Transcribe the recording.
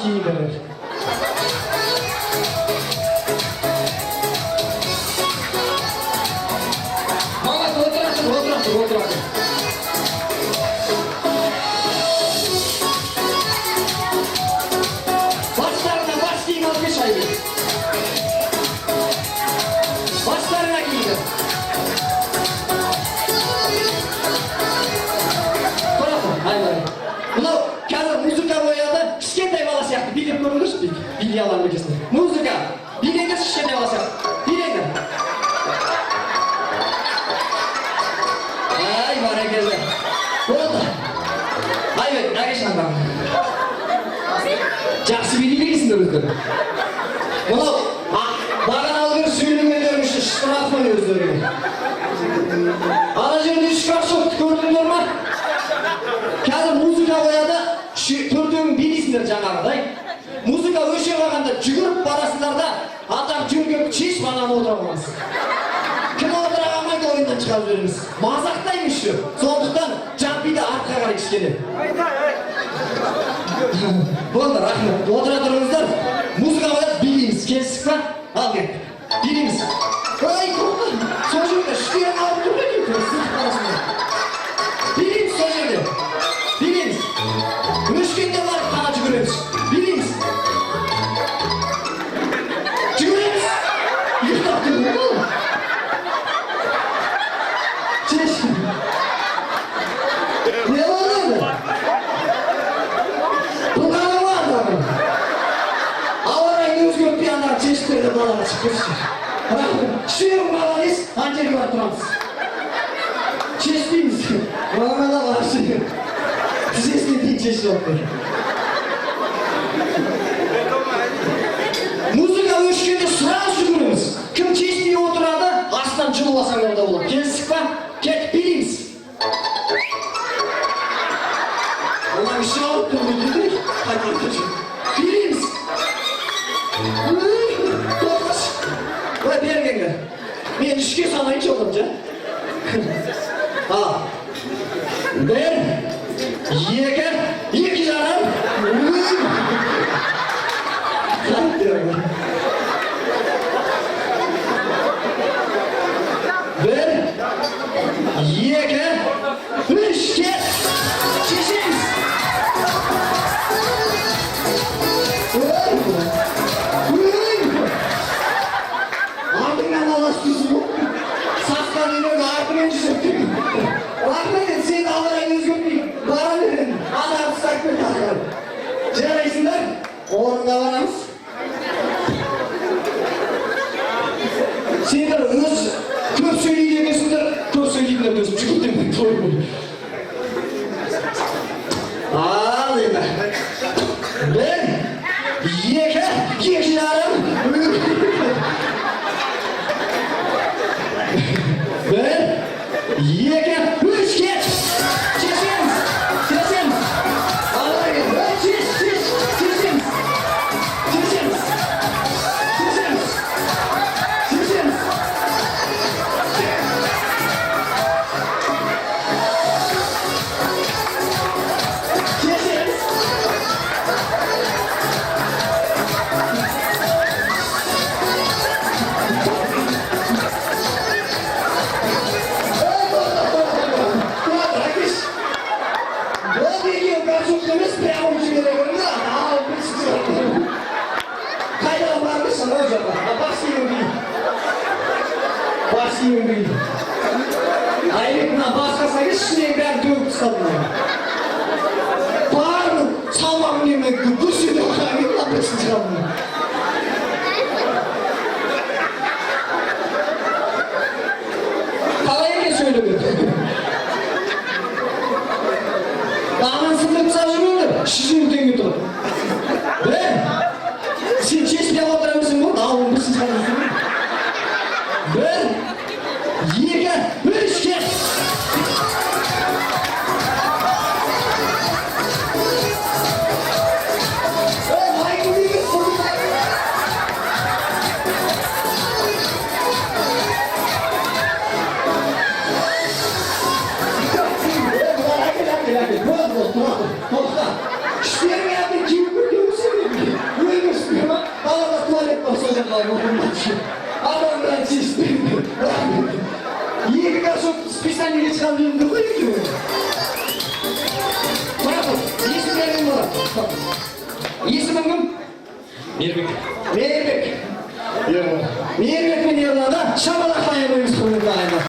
Киіңдер. Молодцы, отыра тұр, отыра тұр, отыра тұр. Бастарына бас киім алып келші, Айбек. Бастарына киіңдер. Тұра тұр, Айбек. Мынау қазір музыка қояды, кішкентай бала сияқты билеп көріңдерші, билей аламын екенсің. Музыка, билеңдерші кішкентай бала сияқты. Билеңдер. Ай, бәрекелді. Болды. Айбек, әкеші анда. Жақсы билейді екенсіңдер өздері. Мынау бағаналы бері сөйлемегендерің үшін штраф қой өздеріңе. Ана жерде үш горшокты көрдіңдер ма? Қазір музыка қояды, төртеуің билейсіңдер жаңағыдай. Музыка өше қалғанда жүгіріп барасыңдар да, атақ жерге шешіп, ананы отыра қаласыз. Кім отыра қалмайды, ойыннан шығарып жібереміз. Мазақтаймыз еще. Сондықтан жампиды артқа қарай кішкене. Болды, рахмет. Отыра тұрыңыздар. Музыка қояды, билейміз. Келістік па? Ал кеттік. Билейміз. Ой, тоқта. Сол жерде іштерін алып тұр ма екен? Сырт арасында. Билейміз сол жерде. Билейміз. Өшкенде барып қана жүгіреміз. Билейміз. Жүгіреміз. Ұйықтап тұр ғой. Шеш. Не болды енді? Бұлғаны бар дағы. Ауа райын өзгертпей, ана шешіп берді, далаға шығып кетші. Рахмет. Үшеуің молодец, ана жерге барып тұрамыз. Шешпейміз. Мына вообще. Тізесіне дейін шешіп алып. Музыка өшкенде сразу жүгіреміз. Кім шешпей отырады, астынан жұлып алсаңдар да болады. Келістік па? Кеттік, билейміз. Мынаң іші ауырып тұр ғой дейді. Қайтадан билейміз. Үй, тоқташы. Ой, бергенге. Мен үшке санайыншы одан, жа. Ал. Бір, екі, 2,5. Үй. Қайтты. Бір, екі, үш, кет. Шешеміз. Ой, ой. Артыңнан аласың дейсің ғой. Сасқан үйрек артымен жүреді. Рахмет, енді сені ауа райын өзгертпей. Бара бер енді. Ана ұстап кет ары қарай. Жарайсыңдар. Орынға барамыз. Сендер өз көп сөйлейді екенсіңдер, көп сөйлейтіндер өз жүгіртемін той. Ал енді. Бір, екі, 2,5. Бір, екі, үш, кет. Шешеміз, шешеміз. Ал кел. Ой, шеш, шеш, шешеміз. Шешеміз. Шешеміз. Шешеміз. Шешеміз. Ой, тоқта, тоқта, тоқта, әкеш. Болды, екеуі горшок емес, прямо жібере көріңдер. Ал, білсін. Қайда бармыз анау жаққа? А, бас киімін ки. Бас киімін ки. Айбек, мына басқасына келші, ішінен бәрін төгіп тастады мына. Барлық салмағын неме гүрс ете қалған мына бітсін шығады. Қалай екен сөйлеген? Ананы сындырып тастап жүрмеңдер, 350 теңге тұрады. Бір, сен шешпей отыра берсең болды, ауылың бітсін шығарып жүрсің ғой. Бір, екі, үш, кет. Ей, майкл емес, бұл. Адамнан тиіспейді. Екі горшок списаниеге шығамын деймін ғой екеуі. Тұра тұр, есімдерің болады. Есімің кім? Мейірбек. Мейірбек. Мейірбек пен Ерлан, да? Шапалақтайын қойыңыз, құрметті ағайындар.